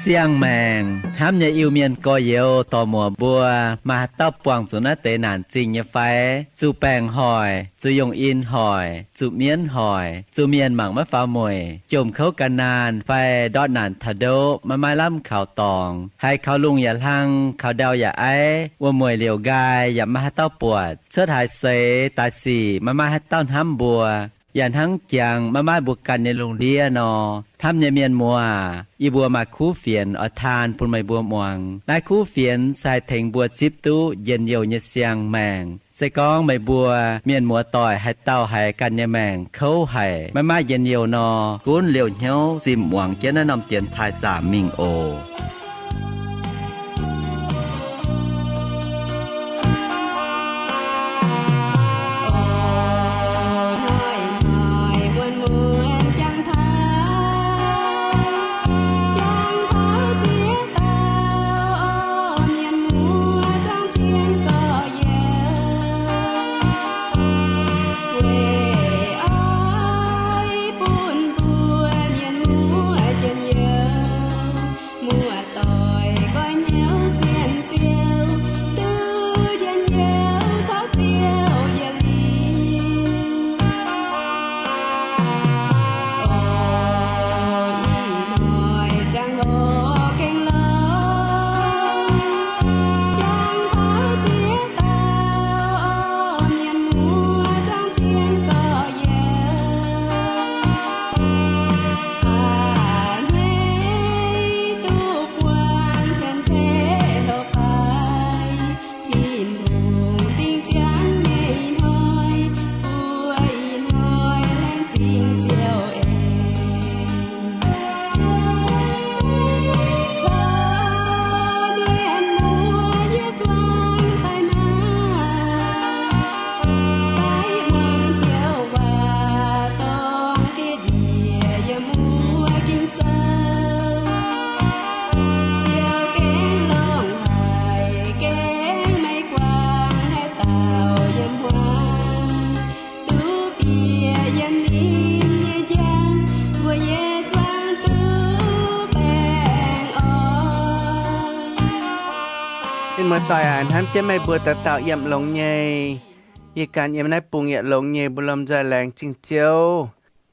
Diangh maengc hnamv nyei Iu-Mienh gorx-youz dorc-muoc mbuo, maaih haaix dauh buangh zuqc naaiv deix naanc zingh nyei fai? Zuqc baengc hoic, zuqc yongh in hoic, zuqc mienv hoic, zuqc mienh mangc maiv faaux mueic, jomc kouv gan naanh fai ndortv naanc taux ndoqv maiv maaih lamh kaux dorngx, haiz kaux lungh yaac hlang, kaux ndau yaac aiv, wuom-mueic liouc nqaai yaac maiv maaih haaix dauh buatc, cuotv haaix seix daaih sic maiv maaih haaix dauh hnamv mbuo, yaac hnangv jangx maiv maaih mbuo ganh nyei lungh ndiev nor. Hnamv nyei mienh muoz, yie mbuo maaih kuv fienx oix taan bun meih mbuo muangx. Naaiv kuv fienx se haih tengx mbuo zipv duqv njien-youh nyei siang-maengc. Se gorngv meih mbuo mienh muoz-doic haaix dauh haiz ganh nyei maengc kouv haic, maiv maaih njien-youh nor, gunv liouh hnyouv zimh muangx jienv naaiv norm dienx taaih zaamc mingh oc. Muoz-doic nqoi hnyouv sien ziouc duqv njien-youh caux ziouc yietc liuz. Ih hnoi ziangh hoc gengh lorz jangx taux ziex dauh mienh muoz zuangx jienv gorx-youz. A'hneiv duqv buangv cien-ceqv loz-fai, Tin-Hungh dingh ziangx nyei hnoi, mbuo ih hnoi laengz zingh ziouc eix. Caux mienh muoz yie zuangx daaih maah, daaih muangx Ziouv waac dorngh fiev njiec yiem wuov Ging-Sou. Ziouv gengh longc haic, gengh maiv guangc haaix dauh yiem hmuangx, duqv bieqc yiem ninh nyei njang, mbuo yie zuangx duqv baengh orn. Mienh muoz-doic aac, hnamv jienv meih mbuo dauh dauh yiem longx nyei. Yie ganh yiem naaiv bung yaac longx nyei, mbuo lomh nzoih laengz zingh Ziouv.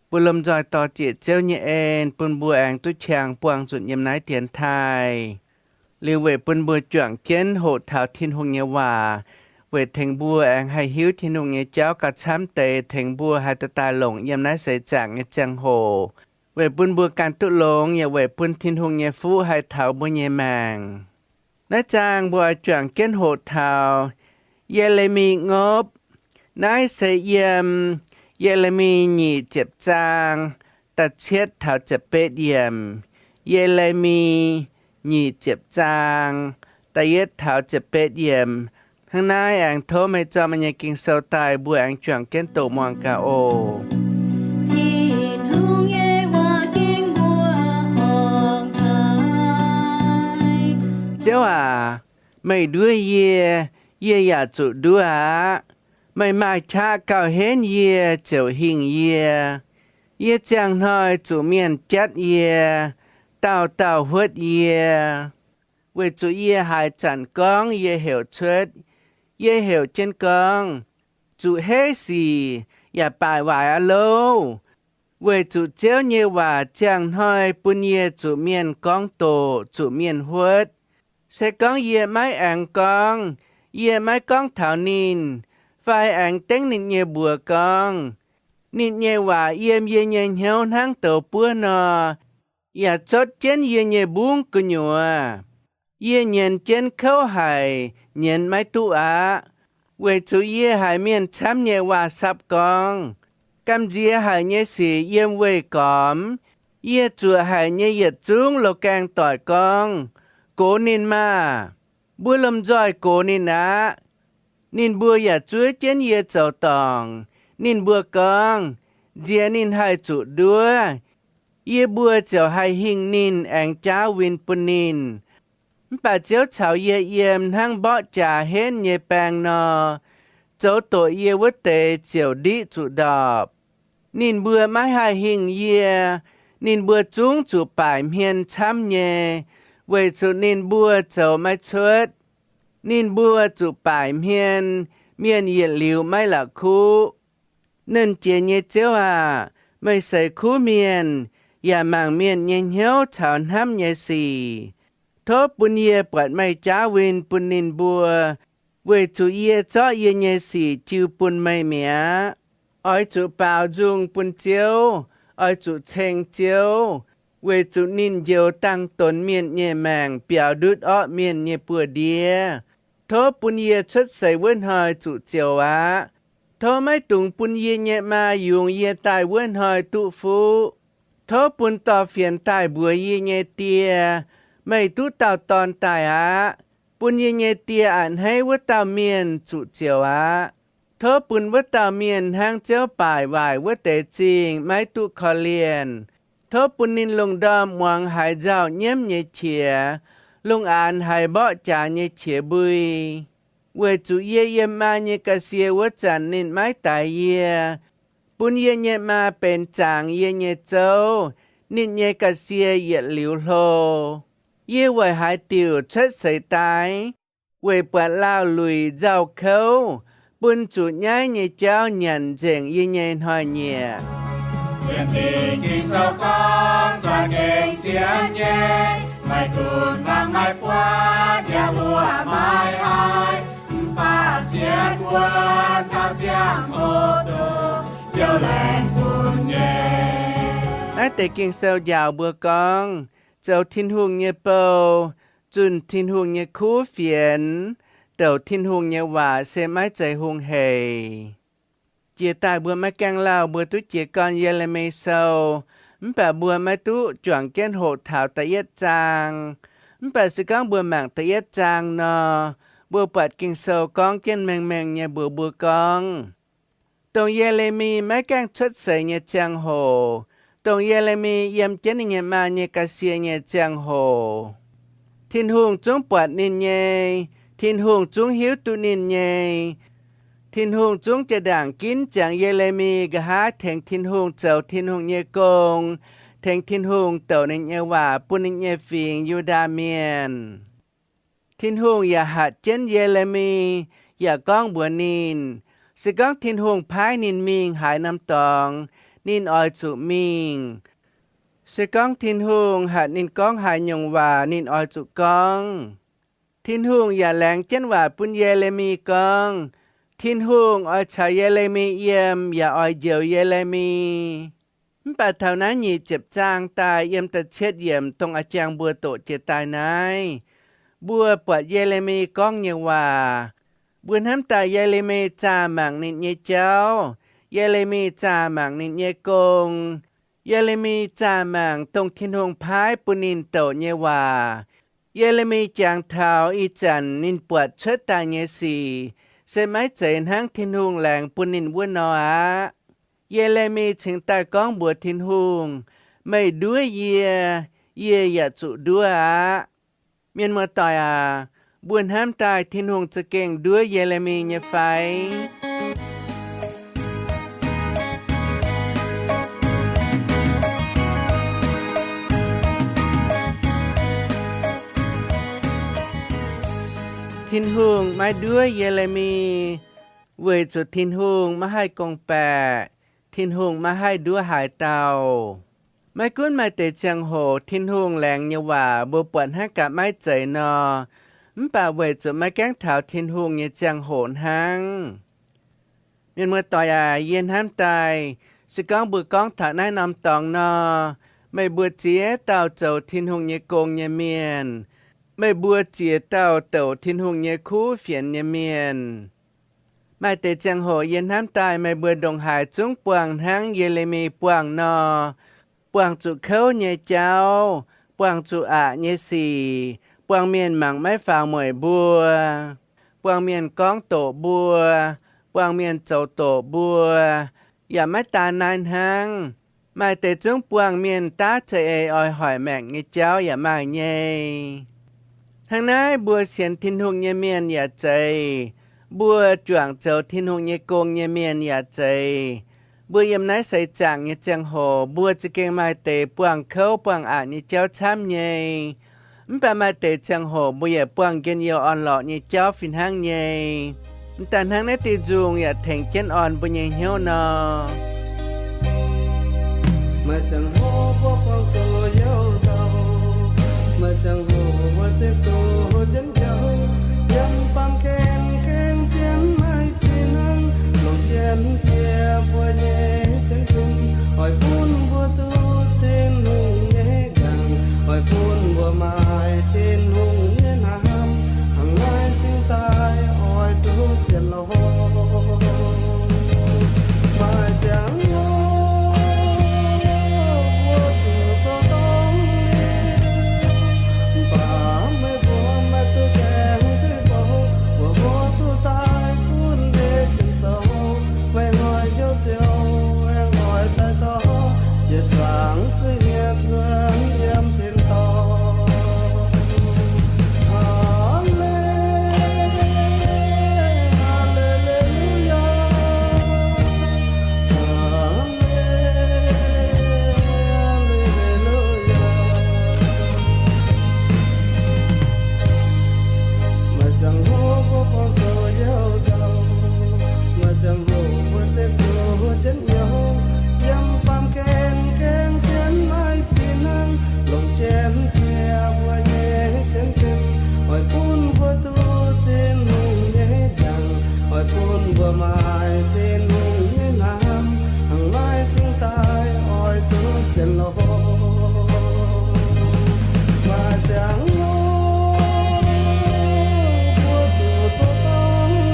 Mbuo lomh nzoih dorh zieqc Ziouv nyei en bun mbuo aengx duqv qangx buangh nzunc yiem naaiv dienx taaih. Liuz weic bun mbuo juangc jienv hoqc taux Tin-Hungh nyei waac, weic tengx mbuo aengx haih hiuv Tin-Hungh nyei jauv gauh camv deix, tengx mbuo haih daaih daaih longc yiem naaiv seix zaangc nyei ziangh hoc, weic bun mbuo ganh duqv longx, yaac weic bun Tin-Hungh nyei fuqv haih taux mbuo nyei maengc. Naaiv zaangh mbuo oix juangc jienv hoqc taux Ye^le^mi Ngopv. Naaiv se yiem Ye^le^mi nyic ziepc zaang da'cietv taux ziepc betv yiemc. Ye^le^mi nyic ziepc zaang da'yietv taux ziepc betv yiemc. Hnangv naaiv aengx tov meih zorqv meih nyei Ging-Sou daaih, mbuo aengx juangc jienv doqc muangx gaax oc. Tin-Hungh nyei waac gengh mbuo horngc haic. Ziouv aac, meih nduov yie, yie yaac zuqc nduov aqv. Meih maaih qaqv gauh henv yie ziouc hingh yie. Yie ziangh hnoi zuqc mienh jatv yie, dauh dauh huotv yie. Weic zuqc yie haaix zanc gorngv yie heuc cuotv, yie heuc jienv gorngv, zuqc heiv sic yaac baaic waaic aqv louv. Weic zuqc Ziouv nyei waac ziangh hnoi bun yie zuqc mienh gorngv doqc, zuqc mienh huotv. Se gorngv yie maiv aengx gorngv, yie maiv gorngv taux ninh, fai aengx dengv ninh nyei mbuox gorngv, ninh nyei waac yiem yie nyei hnyouv hnangv douz buov nor, yaac zotv jienv yie nyei mbungv gu'nyuoz. Yie nyienz jienv kouv haic, nyienz maiv duqv aqv. Weic zuqc yie haiz mienh camv nyei waac-sapv gorngv, gamh nziex haic nyei sic yiem weih gormx. Yie zuoqc haic nyei yietc zungv loz-gaeng-doic gorngv, gox ninh maah! Mbuo lomh nzoih gox ninh aqv. Ninh mbuo yaac zuov jienv yie zoux dorngc. Ninh mbuo gorngv, nziex ninh haih zuqc nduov, yie mbuo ziouc haih hingh ninh aengx jaauv win bun ninh. Mv baac Ziouv caux yie yiem hnangv mborqv jaax henv nyei baeng nor, zoux doqc yie wuov deix ziouc ndiqv zuqc ndorpc. Ninh mbuo maiv haih hingh yie. Ninh mbuo zungv zuqc baaic hmien camv nyei, weic zuqc ninh mbuo zoux maiv cuotv. Ninh mbuo zuqc baaic hmien, mienh yietc liuz maiv la'kuqv. Nernh Jiex nyei Ziouv aah! Meih seix kuv mienh, yaac mangc mienh nyei hnyouv caux hnamv nyei sic. Tov bun yie buatc meih jaav win bun ninh mbuo, weic zuqc yie zorqv yie nyei sic jiu bun meih mi'aqv. Oix zuqc baaux nzung bun Ziouv, oix zuqc ceng Ziouv, weic zuqc ninh njoux dangh donx mienh nyei maengc biaux ndutv orqv mienh nyei buoz-ndiev. Tov bun yie cuotv seix wuov hnoi zuqc ziouc aqv. Tov maiv dungx bun yie nyei maa yungz yie daaih wuov hnoi duqv fuqv. Tov bun dorh fienx daaih mbuox yie nyei die, Meih duqv dauh dorn daaih aqv. Bun yie nyei die a'hneiv wuov dauh mienh zuqc ziouc aqv. Tov bun wuov dauh mienh hnangv Ziouv baaic waaic wuov deix zingh maiv duqv korv-lienh. Tov bun ninh lungh ndorm muangx haaix nzauh nyiemv nyei qiex, lungh aanx haiz mborqv jaax nyei qiex mbui. Weic zuqc yie yiem maa nyei ga'sie wuov zanc ninh maiv daix yie, bun yie nyei maa benx zaangc yie nyei zouv, ninh nyei ga'sie yietc liuz hlo. Yie weic haaix diuc cuotv seix daaih? Weic buatc laauh luic nzauh kouv, bun zuqc nyaiv nyei jauv nyanc nzengc yie nyei hnoi-nyieqc. Sienx Ging-Sou gorngv, za'gengh sienx nyei, maiv gunv fangx maiv buatc yaac luoqc maiv haih, mv baac sienx wuonv taux ziangh hoc dongh Ziouv laengz bun nyei. Naaiv deix Ging-Sou njaaux mbuo gorngv, zoux Tin-Hungh nyei bou, zunh Tin-Hungh nyei kuv fienx, douc Tin-Hungh nyei waac se maiv zeiz hungh heic. Jiex daaih mbuo maiv gaengh lauh mbuo duqv jiez gorn Ye^le^mi Sou, mv baac mbuo maiv duqv juangc jienv hoqc taux da'yietv zaang. Mv baac se gorngv mbuo mangc da'yietv zaang nor, mbuo buatc Ging-Sou gorngv jienv mengh mengh nyei mbuox mbuo gorngv, dongh Ye^le^mi maiv gaengh cuotv seix nyei ziangh hoc, dongh Ye^le^mi yiem jienv ninh nyei maa nyei ga'sie nyei ziangh hoc, Tin-Hungh zungv buatc ninh nyei, Tin-Hungh zungv hiuv duqv ninh nyei. Tin-Hungh zungv jaa-ndaangc ginv ziangx Ye^le^mi nqa'haav tengx Tin-Hungh zoux Tin-Hungh nyei gong, tengx Tin-Hungh douc ninh nyei waac bun ninh nyei fingx, Yu^ndaa Mienh. Tin-Hungh yaac hatc jienv Ye^le^mi, yaac gorngv mbuox ninh, se gorngv Tin-Hungh paaiv ninh mingh haaix norm dorngx, ninh oix zuqc mingh. Se gorngv Tin-Hungh hatc ninh gorngv haaix nyungc waac, ninh oix zuqc gorngv. Tin-Hungh yaac laengz jienv waac bun Ye^le^mi gorngv, Tin-Hungh oix caux Ye^le^mi yiem yaac oix njoux Ye^le^mi. Mv baac taux naaiv nyic ziepc zaang daaih yiem da'cietv yiemc dongh a'jang mbuo doqc jiex daaih naaiv, mbuo buatc Ye^le^mi gorngv nyei waac. Mbuo hnamv daaih Ye^le^mi zaah mangc ninh nyei jauv, Ye^le^mi zaah mangc ninh nyei gong, Ye^le^mi zaah mangc dongh Tin-Hungh paaiv bun ninh douc nyei waac. Ye^le^mi jangx taux ih zanc ninh buatc cuotv daaih nyei sic se maiv zeiz hnangv Tin-Hungh laengz bun ninh wuov nor aqv. Ye^le^mi cingx daaih gorngv mbuox Tin-Hungh, Meih nduov yie, yie yaac zuqc nduov aqv. Mienh muoz-doic aac, mbuo hnamv daaih Tin-Hungh za'gengh nduov Ye^le^mi nyei fai? Tin-Hungh maiv nduov Ye^le^mi, weic zuqc Tin-Hungh maiv haih gong-baeqc, Tin-Hungh maiv haih nduov haaix dauh. Maiv gunv maaih deix ziangh hoc Tin-Hungh laengz nyei waac mbuo buatc hnangv gaax maiv zeiz nor, mv baac weic zuqc maiv gaengh taux Tin-Hungh nyei ziangh hoc hnangv. Mienh muoz-doic aac, yie hnamv daaih, se gorngv mbuo gorngv taux naaiv norm dorngx nor, meih mbuo ziex dauh zoux Tin-Hungh nyei gong nyei mienh, meih mbuo ziex dauh douc Tin-Hungh nyei kuv fienx nyei mienh, maaih deix ziangh hoc yie hnamv daaih meih mbuo ndongc haaix zungv buangh hnangv Ye^le^mi buangh nor, buangh zuqc kouv nyei jauv, buangh zuqc aqc nyei sic, buangh mienh mangc maiv faaux mueic mbuo, buangh mienh gorngv doqc mbuo, buangh mienh zoux doqc mbuo, yaac maiv daan naaiv hnangv. Maaih deix zungv buangh mienh daav za'eix oix hoic maengc nyei jauv yaac maaih nyei. Hnangv naaiv mbuo sienx Tin-Hungh nyei mienh yaac zeiz, mbuo juangc zoux Tin-Hungh nyei gong nyei mienh yaac zeiz, mbuo yiem naaiv seix zaangc nyei ziangh hoc mbuo za'gengh maaih deix buangh kouv buangh aqc nyei jauv camv nyei. Mv baac maaih deix ziangh hoc mbuo yaac buangh njien-youh orn-lorqc nyei jauv fih hnangv nyei. M'daaih hnangv naaiv diuh nzungh yaac tengx jienv orn mbuo nyei hnyouv nor. Maaih ziangh hoc mbuo buangh zuqc youh nzauh, maaih ziangh hoc mbuo zipv duqv jienv youh, yiem baamh gen gaengh zien maaih fih hnangv, longc jienv jiex mbuo nyei sienx fim, oix bun mbuo duqv Tin-Hungh nyei ndaangc, oix bun mbuo maaih Tin-Hungh nyei hnamv, hnangv naaiv cingx daaih oix zuqc sienx lorqc. Maaih ziangh hoc mbuo zuqc zoux dorngc, mv baac meih mbuo maiv duqv gaengh tuix bouc, mbuo mbuo duqv daaih bun ndeic jienv zoux. Meih hnoi hnyouv ziouc aengx oix daaih dorh yietc zungv zuiz-mienh nzuonx yiem tin-dorngh. Haa-le, haa-le-le-lu-yaa. Maaih ziangh hoc mbuo buangh zuqc youh nzauh, maaih ziangh hoc mbuo zipv duqv jienv youh, yiem baamh gen gaengh zien maaih fih hnangv, longc jienv jiex mbuo nyei sienx fim, oix bun mbuo duqv Tin-Hungh nyei ndaangc, oix bun mbuo maaih Tin-Hungh nyei hnamv, hnangv naaiv cingx daaih oix zuqc sienx lorqc. Maaih ziangh hoc mbuo zuqc zoux dorngc,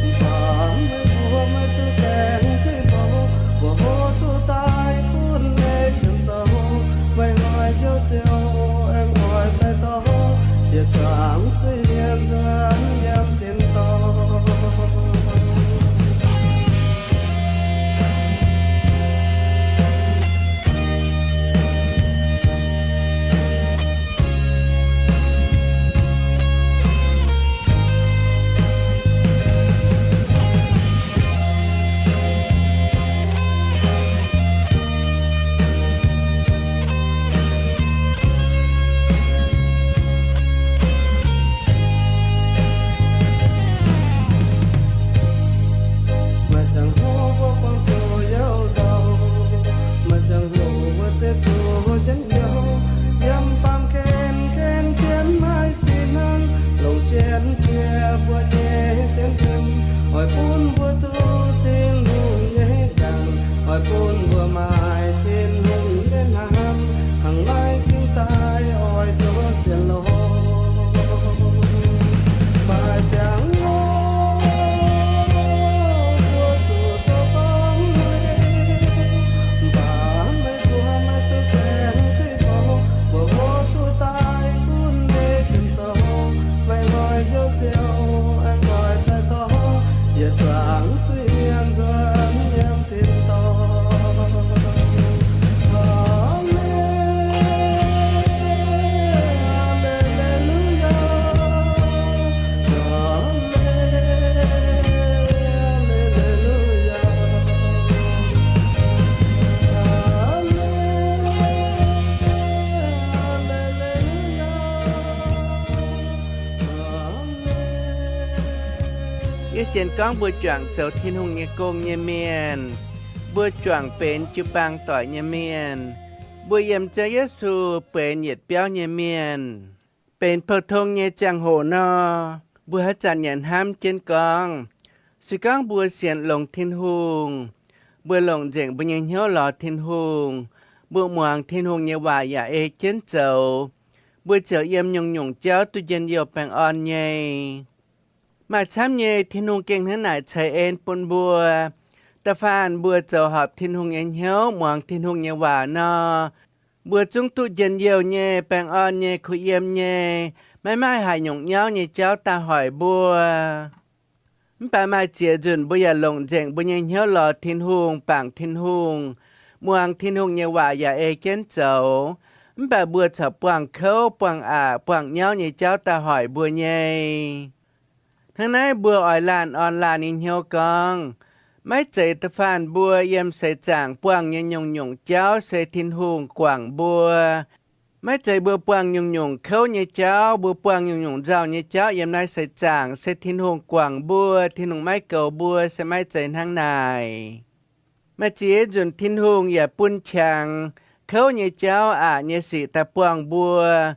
mv baac meih mbuo maiv duqv gaengh tuix bouc, mbuo mbuo duqv daaih bun ndeic jienv zoux. Meih hnoi hnyouv ziouc aengx oix daaih dorh yietc zungv zuiz-mienh nzuonx yiem tin-dorngh. Maaih ziangh hoc mbuo buangh zuqc youh nzauh, maaih ziangh hoc mbuo zipv duqv jienv youh, yiem baamh gen gaengh zien maaih fih hnangv, longc jienv jiex mbuo nyei sienx fim, oix bun mbuo duqv Tin-Hungh nyei ndaangc, oix bun mbuo maaih Tin-Hungh nyei hnamv, hnangv naaiv cingx daaih oix zuqc sienx lorqc. Maaih ziangh hoc mbuo zuqc zoux dorngc, mv baac meih mbuo maiv duqv gaengh tuix bouc, mbuo mbuo duqv daaih bun ndeic jienv zoux. Meih hnoi hnyouv ziouc aengx oix daaih dorh yietc zungv zuiz-mienh nzuonx yiem tin-dorngh. Haa-le, haa-le-le-lu-yaa. Haa-le, haa-le-le-lu-yaa. Haa-le, haa-le-le-lu-yaa. Yie sienx gorngv mbuo juangc zoux Tin-Hungh nyei gong nyei mienh. Mbuo juangc benx jiu-baang doic nyei mienh. Mbuo yiem Ziouv Yesu benx yietc biauv nyei mienh. Benx pou-tong nyei ziangh hoc nor, mbuo haaix zanc yaac hnamv jienv gorngv, se gorngv mbuo sienx longx Tin-Hungh, mbuo longc nzengc mbuo nyei hnyouv lorz Tin-Hungh, mbuo muangx Tin-Hungh nyei waac yaac ei jienv zoux, mbuo ziouc yiem nyungc-nyungc jauv duqv njien-youh baengh orn nyei. Maaih camv nyei, Tin-Hungh gengh hnangv naaic ceix en bun mbuo. Da'faanh mbuo zoux horpc Tin-Hungh nyei hnyouv, muangx Tin-Hungh nyei waac nor, mbuo zungv duqv njien-youh nyei, baengh orn nyei, kuh yiem nyei, maiv maaih haaix nyungc nyauv nyei jauv daaih hoic mbuo. Mv baac maaih ziex nzunc mbuo yaac longc nzengc mbuo nyei hnyouv lorz Tin-Hungh, bangc Tin-Hungh, muangx Tin-Hungh nyei waac yaac ei jienv zoux. Mv baac mbuo corc buangh kouv, buangh aqc, buangh nyauv nyei jauv daaih hoic mbuo nyei. Hnangv naaiv mbuo oix laanh orn laanh nyei hnyouv gorngv, maiv zeiz da'faanh mbuo yiem seix zaangc buangh nyei nyungc-nyungc jauv se Tin-Hungh guangc mbuo. Maiv zeiz mbuo buangh nyungc-nyungc kouv nyei jauv, mbuo buangh nyungc-nyungc nzauh nyei jauv yiem naaiv seix zaangc, se Tin-Hungh guangc mbuo, Tin-Hungh maiv goux mbuo, se maiv zeiz hnangv naaic. Maaih ziex nzunc Tin-Hungh yaac bun qangx kouv nyei jauv, aqc nyei sic daaih buangh mbuo,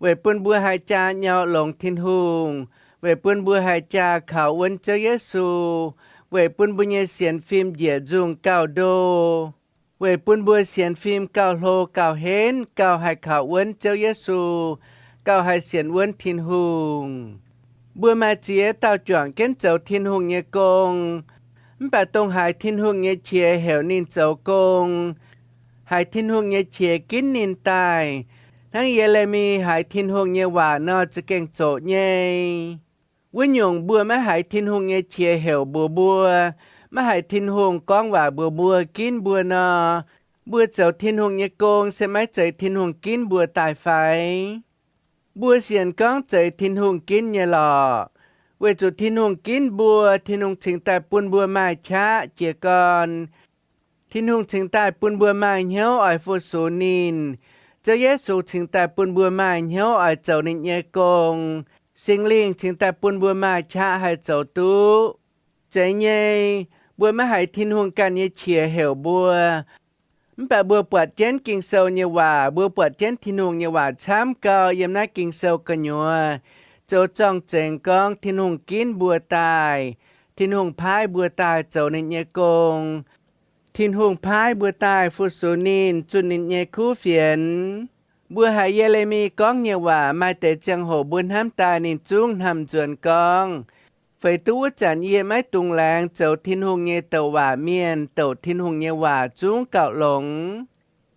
weic bun mbuo haih jaa nyau longx Tin-Hungh, weic bun mbuo haih jaa kaux wuonv Ziouv Yesu, weic bun mbuo nyei sienx fim njiec nzungh gauh ndo, weic bun mbuo sienx fim gauh hlo gauh henv, gauh haih kaux wuonv Ziouv Yesu, gauh haih sienx wuonv Tin-Hungh. Mbuo maaih ziex dauh juangc jienv zoux Tin-Hungh nyei gong, mv baac dongh haiz Tin-Hungh nyei qiex heuc ninh zoux gong, haiz Tin-Hungh nyei qiex ginv ninh daaih, hnangv Ye^le^mi haiz Tin-Hungh nyei waac nor za'gengh zoqc nyei. Wuov nyungc, mbuo maiv haiz Tin-Hungh nyei qiex heuc mbuox mbuo, maiv haiz Tin-Hungh gorngv waac mbuox mbuo, ginv mbuo nor, mbuo zoux Tin-Hungh nyei gong se maiv zeiz Tin-Hungh ginv mbuo daaih fai? Mbuo sienx gorngv zeiz Tin-Hungh ginv nyei lorqc. Weic zuqc Tin-Hungh ginv mbuo, Tin-Hungh cingx daaih bun mbuo maaih qaqv jiez gorn. Tin-Hungh cingx daaih bun mbuo maaih hnyouv oix fu-sux ninh. Ziouv Yesu cingx daaih bun mbuo maaih hnyouv oix zoux ninh nyei gong. Singx Lingh cingx daaih bun mbuo maaih qaqv haih zoux duqv. Zeiz nyei, mbuo maiv haiz Tin-Hungh ganh nyei qiex heuc mbuo, mv baac mbuo buatc jienv Ging-Sou nyei waac, mbuo buatc jienv Tin-Hungh nyei waac camv gau yiem naaiv Ging-Sou gu'nyuoz zoux zorng-zengx gorngv Tin-Hungh ginv mbuo daaih, Tin-Hungh paaiv mbuo daaih zoux ninh nyei gong. Tin-Hungh paaiv mbuo daaih fu-sux ninh, zunh ninh nyei kuv fienx. Mbuo haiz Ye^le^mi gorngv nyei waac, maaih deix ziangh hoc mbuo hnamv daaih ninh zungv hnamv nzuonx gorngv, feix duqv wuov zanc yie maiv dungx laengz zoux Tin-Hungh nyei douc waac mienh, douc Tin-Hungh nyei waac zungv gauh longx.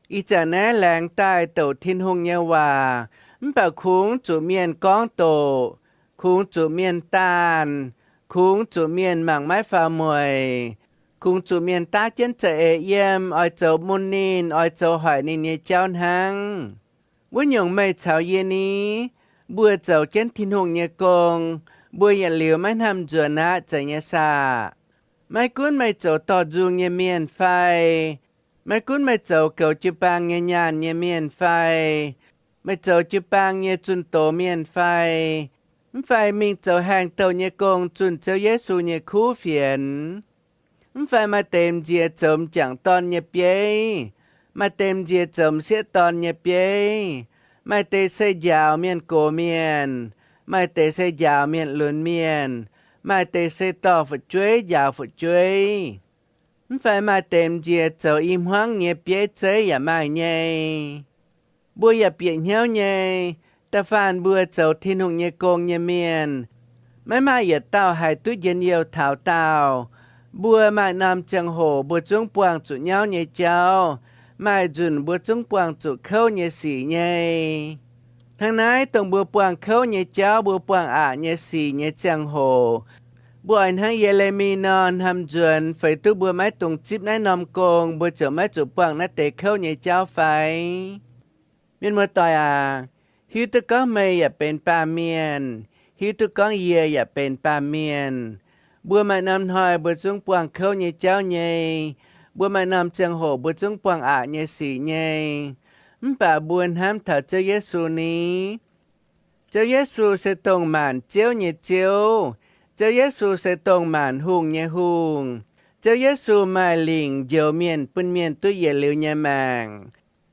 Ih zanc naaiv laengz daaih douc Tin-Hungh nyei waac, mv baac kungx zuqc mienh gorngv doqc, kungx zuqc mienh daanh, kungx zuqc mienh mangc maiv faaux mueic, kungx zuqc mienh daav jienv za'eix yiem, oix zoux mun ninh, oix zoux hoic ninh nyei jauv hnangv. Wuov nyungc meih caux yie ni, mbuo zoux jienv Tin-Hungh nyei gong, mbuo yietc liuz maiv hnamv nzuonx aqv, zeiz nyei saah? Maiv gunv meih zoux dorh nzung nyei mienh fai, maiv gunv meih zoux goux jiu-baang nyei nyaanh nyei mienh fai, meih zoux jiu-baang nyei zunh doz mienh fai, mv fai mingh zoux haengh douh nyei gong zunh Ziouv Yesu nyei kuv fienx, mv fai maaih deix m'nziex zoux m'jangc dorn nyei bieiv, maaih deix m'nziex zoux m'sieqv dorn nyei bieiv, maaih deix se njaaux mienh gox mienh, maaih deix se njaaux mienh lunx mienh, maaih deix se dorh fu'jueiv njaaux fu'jueiv, mv fai maaih deix m'nziex zoux i hmuangv nyei bieiv zeiv yaac maaih nyei. Mbuo yaac bieqc hnyouv nyei, da'faanh mbuo zoux Tin-Hungh nyei gong nyei mienh, maiv maaih yietc dauh haih duqv njien-youh taux daauh. Mbuo maaih norm ziangh hoc mbuo zungv buangh zuqc nyauv nyei jauv, maaih nzunc mbuo zungv buangh zuqc kouv nyei sic nyei. Hnangv naaiv, dongh mbuo buangh kouv nyei jauv, mbuo buangh aqc nyei sic nyei ziangh hoc, mbuo oix hnangv Ye^le^mi nor hnamv nzuonx, feix duqv mbuo maiv dungx zipv naaiv norm gong, mbuo ziouc maiv zuqc buangh naaiv deix kouv nyei jauv fai? Mienh muoz-doic aac, hiuv duqv gorngv meih yaac benx baamh mienh, hiuv duqv gorngv yie yaac benx baamh mienh. Mbuo maaih norm hnoi mbuo zungv buangh kouv nyei jauv nyei. Mbuo maaih norm ziangh hoc mbuo zungv buangh aqc nyei sic nyei. Mv baac mbuo hnamv taux Ziouv Yesu ni. Ziouv Yesu se dongh maanc ziouv nyei Ziouv. Ziouv Yesu se dongh maanc hungh nyei Hungh. Ziouv Yesu maaih lingc njoux mienh bun mienh duqv yietc liuz nyei maengc.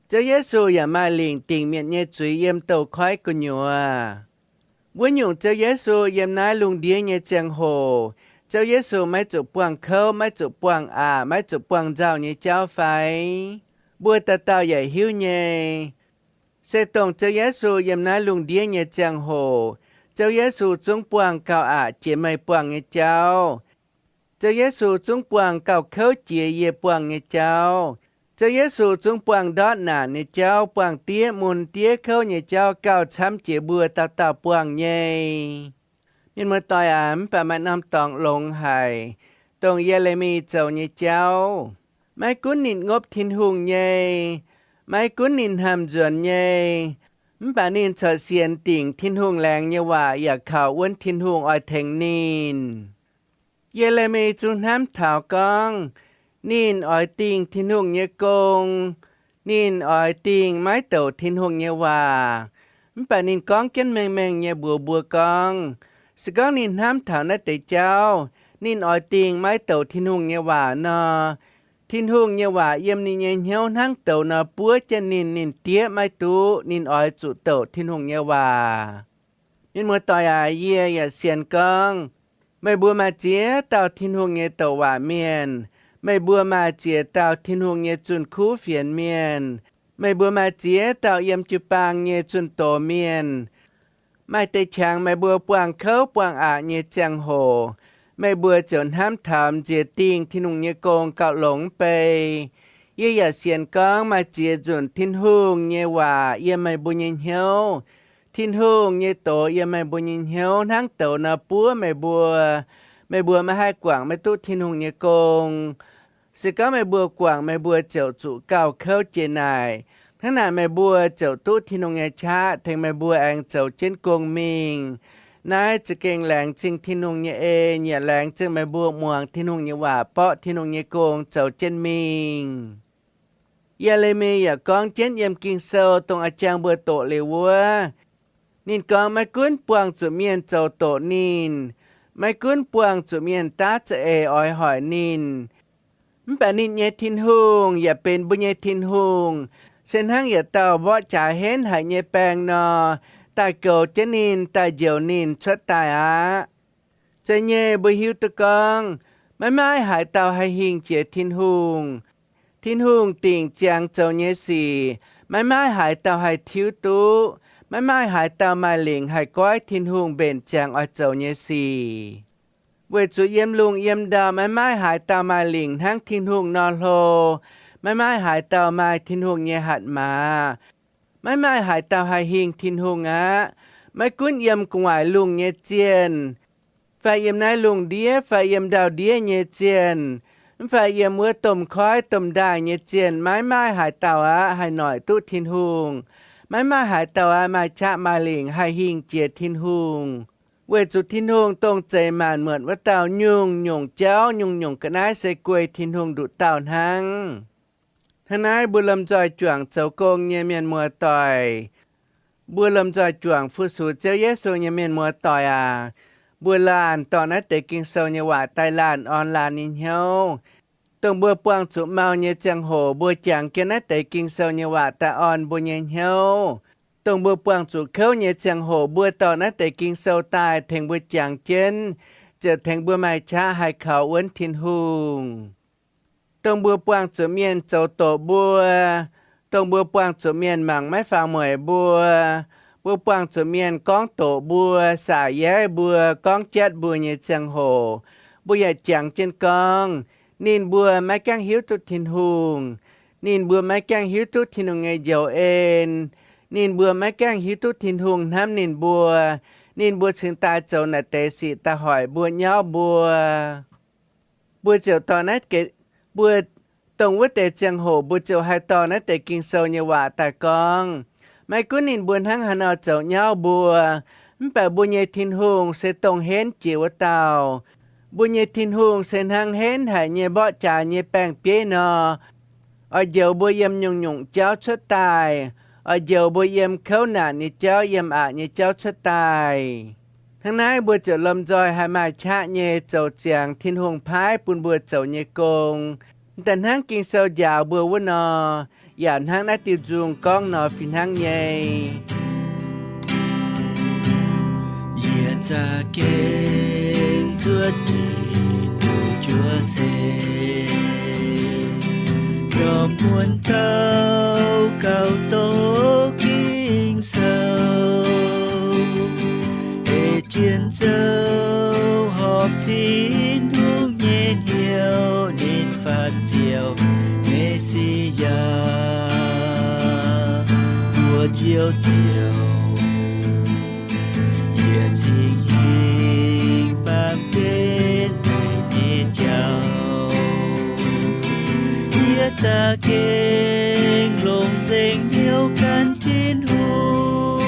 Ziouv Yesu yaac maaih lingc dingc mienh nyei zuiz yiem douz-koiv gu'nyuoz. Wuov nyungc, Ziouv Yesu yiem naaiv lungh ndiev nyei ziangh hoc, Ziouv Yesu maiv zuqc buangh kouv, maiv zuqc buangh aqc, maiv zuqc buangh nzauh nyei jauv fai? Mbuo dauh dauh yaac hiuv nyei. Se dongh Ziouv Yesu yiem naaiv lungh ndiev nyei ziangh hoc, Ziouv Yesu zungv buangh gauh aqc jiex meih buangh nyei jauv. Ziouv Yesu zungv buangh gauh kouv jiex yie buangh nyei jauv. Ziouv Yesu zungv buangh ndortv naanc nyei jauv, buangh diev mun diev kouv nyei jauv gauh camv jiex mbuo dauh dauh buangh nyei. Mienh muoz-doic aac, mv baac maaih norm dorngx longx haic, dongh Ye^le^mi zoux nyei jauv. Maiv gunv ninh ngopv Tin-Hungh nyei, maiv gunv ninh hnamv nzuonx nyei, mv baac ninh corc sienx dingc Tin-Hungh laengz nyei waac yaac kaux wuonv Tin-Hungh oix tengx ninh. Ye^le^mi zungv hnamv taux gorngv, ninh oix dingh Tin-Hungh nyei gong, ninh oix dingh maiv douc Tin-Hungh nyei waac. Mv baac ninh gorngv jienv mengh mengh nyei mbuox mbuo gorngv, se gorngv ninh hnamv taux naaiv deix jauv, ninh oix dingh maiv douc Tin-Hungh nyei waac nor, Tin-Hungh nyei waac yiem ninh nyei hnyouv hnangv douz nor buov jienv ninh, ninh diev maiv duqv, ninh oix zuqc douc Tin-Hungh nyei waac. Mienh muoz-doic aac, yie yaac sienx gorngv, meih mbuo maaih ziex dauh Tin-Hungh nyei douc waac mienh. Meih mbuo maaih ziex dauh Tin-Hungh nyei zunh kuv fienx mienh. Meih mbuo maaih ziex dauh yiem jiu-baang nyei zunh doz mienh. Maaih deix qangx meih mbuo buangh kouv buangh aqc nyei ziangh hoc, meih mbuo ziouc hnamv taux nziex dingh Tin-Hungh nyei gong gauh longx mv bei. Yie yaac sienx gorngv maaih ziex nzunc Tin-Hungh nyei waac yiem meih mbuo nyei hnyouv. Tin-Hungh nyei doz yiem meih mbuo nyei hnyouv hnangv douz nor buov meih mbuo. Meih mbuo maiv haih guangc maiv duqv Tin-Hungh nyei gong. Se gorngv meih mbuo guangc, meih mbuo ziouc zuqc gauh kouv jiex naaic. Hnangv naaic meih mbuo ziouc duqv Tin-Hungh nyei qaqv tengx meih mbuo aengx zoux jienv gong mingh. Naaiv za'gengh laengz zingh Tin-Hungh nyei en, yaac laengz zingh meih mbuo muangx Tin-Hungh nyei waac, borqv Tin-Hungh nyei gong zoux jienv mingh. Ye^le^mi yaac gorngv jienv yiem Ging-Sou dongh a'jang mbuo doqc liuz wuov, ninh gorngv maiv gunv buangh zuqc mienh zoux doqc ninh, maiv gunv buangh zuqc mienh daav za'eix oix hoic ninh, mv baac ninh nyei Tin-Hungh yaac benx mbuo nyei Tin-Hungh, se hnangv yietc dauh mborqv jaax henv haic nyei baeng nor, daaih goux jienv ninh, daaih njoux ninh cuotv daaih aqv. Zeiz nyei, mbuo hiuv duqv gorngv maiv maaih haaix dauh haih hingh jiex Tin-Hungh. Tin-Hungh dingc ziangx zoux nyei sic, maiv maaih haaix dauh haih tiuv duqv. Maiv maaih haaix dauh maaih lingc haih goiv Tin-Hungh mbenc ziangx oix zoux nyei sic. Weic zuqc yiem lungh yiem ndau maiv maaih haaix dauh maaih lingc hnangv Tin-Hungh nor hlo. Maiv maaih haaix dauh maaih Tin-Hungh nyei hatc maaz. Maiv maaih haaix dauh haih hingh Tin-Hungh aqv. Maiv gunv yiem gu'nguaaic lungh nyei zienh, fai yiem naaiv lungh ndiev, fai yiem ndau-ndiev nyei zienh, mv fai yiem wuov domh koiv domh ndaaih nyei zienh, maiv maaih haaix dauh aqv haih noic duqv Tin-Hungh. Maiv maaih haaix dauh aqv maaih qaqv maaih lingc haih hingh jiex Tin-Hungh. Weic zuqc Tin-Hungh dongh zeix maanc muotc wuov dauh nyungc-nyungc jauv, nyungc-nyungc ga'naaiv se guei Tin-Hungh nduqc dauh hnangv. Hnangv naaiv mbuo lomh nzoih juangc zoux gong nyei mienh muoz-doic, mbuo lomh nzoih juangc fu-sux Ziouv Yesu nyei mienh muoz-doic aac, mbuo laanh dorh naaiv deix Ging-Sou nyei waac daaih laanh orn laanh nyei hnyouv. Dongh mbuo buangh zuqc mau nyei ziangh hoc mbuo jangx jienv naaiv deix Ging-Sou nyei waac daaih orn mbuo nyei hnyouv. Dongh mbuo buangh zuqc kouv nyei ziangh hoc mbuo dorh naaiv deix Ging-Sou daaih tengx mbuo jangx jienv, ziouc tengx mbuo maaih qaqv haih kaux wuonv Tin-Hungh. Dongh mbuo buangh zuqc mienh zoux doqc mbuo, dongh mbuo buangh zuqc mienh mangc maiv faaux mueic mbuo, mbuo buangh zuqc mienh gorngv doqc mbuo, saac yaiv mbuo, gorngv jatv mbuo nyei ziangh hoc, mbuo yaac jangx jienv gorngv, ninh mbuo maiv gaengh hiuv duqv Tin-Hungh. Ninh mbuo maiv gaengh hiuv duqv Tin-Hungh nyei njoux en. Ninh mbuo maiv gaengh hiuv duqv Tin-Hungh hnamv ninh mbuo. Ninh mbuo cingx daaih zoux naaic deix sic daaih hoic mbuo, nyauv mbuo. Mbuo ziouc dorh naaiv, mbuo, dongh wuov deix ziangh hoc mbuo ziouc haih dorh naaiv deix Ging-Sou nyei waac daaih gorngv, maiv gunv ninh mbuo hnangv haaix nor zoux nyauv mbuo, mv baac mbuo nyei Tin-Hungh se dongh henv jiex wuov dauh. Mbuo nyei Tin-Hungh se hnangv henv haic nyei mborqv jaax nyei baeng-bieiv nor, oix njoux mbuo yiem nyungc-nyungc jauv cuotv daaih, oix njoux mbuo yiem kouv naanc nyei jauv, yiem aqc nyei jauv cuotv daaih. Hnangv naaiv mbuo ziouc lomh nzoih haih maaih qaqv nyei zoux ziangx Tin-Hungh paaiv bun mbuo zoux nyei gong, da'hnangv Ging-Sou njaaux mbuo wuov nor, yaac hnangv naaiv diuh nzung gorngv nor fih hnangv nyei. Yie za'gengh zuov nyei duqv juov se, yaac muonz dauh gauh doqc Ging-Sou, ei jienv zoux horpc Tin-Hungh nyei hnyouv, ninh faatv Ziouv Me^si^yaa mbuo Ziouv Ziouv. Yie cingx hingh baamh gen daic nyei jauv. Yie za'gengh longc nzengc hnyouv gan Tin-Hungh,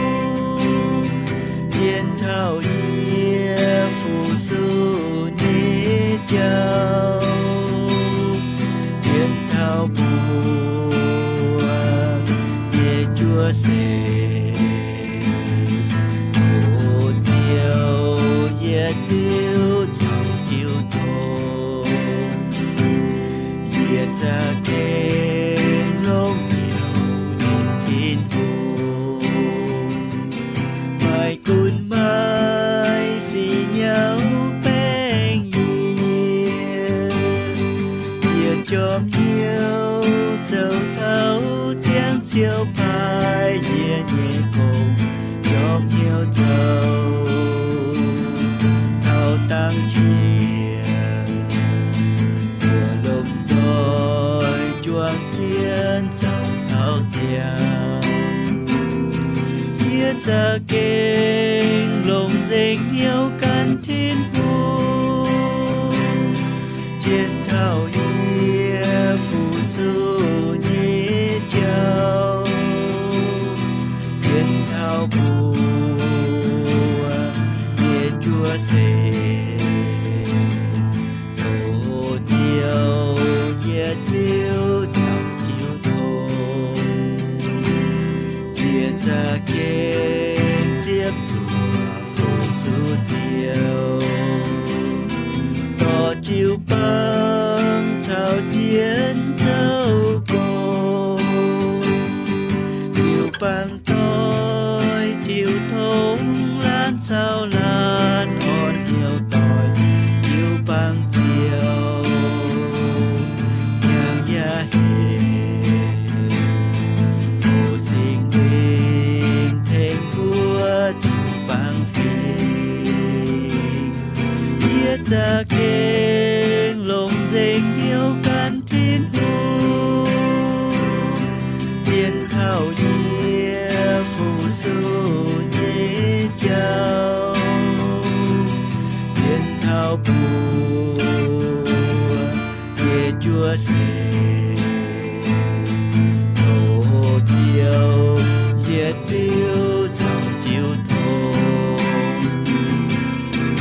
zien taux yie fu-sux nyei jauv, zien taux mbuo juov seix. Doz Ziouv yietc liuz caux jiu tong, yie za'gengh longc hnyouv nitv Tin-Hungh. Maiv gunv maiv sic nyauv baengh yie, yie jorm hnyouv zoux taux ziangh Ziouv paaiv yie nyei gong, jorm hnyouv zoux taux dangh qiex, buoz-lomh nzoih juang jienv zoux taux ziangh. Yie za'gengh longc nzengc hnyouv gan Tin-Hungh, zien taux yie fu-sux nyei jauv, zien taux mbuo nyei juov seix. Doz Ziouv yietc liuz caux jiu tong, yie za'gengh ziepc zuoqc fu-sux Ziouv, dorh jiu-baang caux jienv zoux gong. Jiu-baang doix, jiu-tong laanh caux laanh orn hnyouv doix, jiu-baang Ziouv hnyangx yaac hec. Tov Singx Lingh tengx mbuo jiu-baang fingx. Yie za'gengh longc nzengc hnyouv gan Tin-Hungh, zien taux yie fu-sux nyei jauv, zien taux mbuo nyei juov seix. Tov Ziouv yietc liuz caux jiu tong,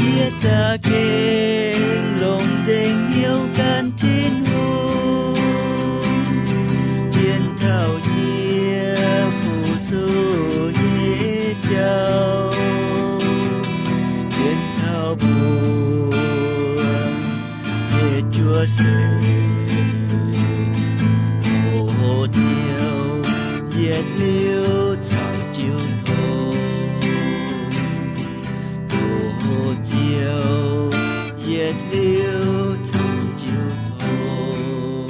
yie za'gengh longc nzengc hnyouv gan Tin-Hungh, zien taux yie fu-sux nyei jauv, zien taux mbuo nyei juov seix. Tov Ziouv yietc liuz caux jiu tong, tov Ziouv yietc liuz caux jiu tong.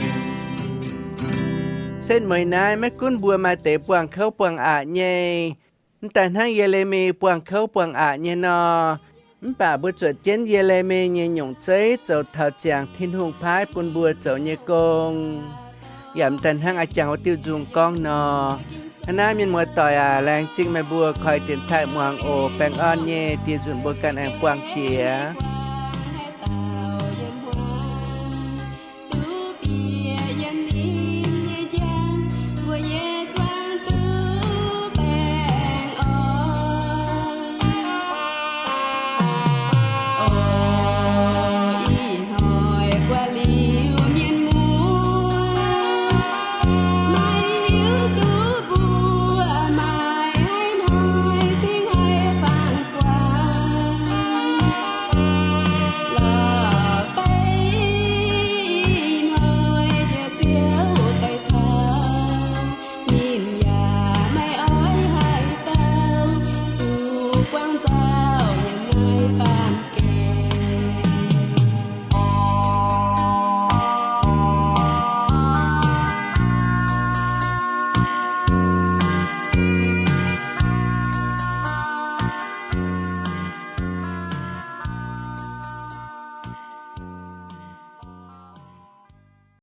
Setv mueiz naaiv maiv gunv mbuo maaih deix buangh kouv buangh aqc nyei, mv daaih hnangv Ye^le^mi buangh kouv buangh aqc nyei nor, mv baac mbuo zuotc jienv Ye^le^mi nyei nyungc zeiv zoux taux ziangx Tin-Hungh paaiv bun mbuo zoux nyei gong. Yaac mv daaih hnangv a'jangc wuov diuh nzung gorngv nor, hnangv naaiv mienh muoz-doic aac, laengz zingh meih mbuo koi dienx taaih muangx oc. Baengh orn nyei, diex nzunc mbuo ganh aengx buangh jiex.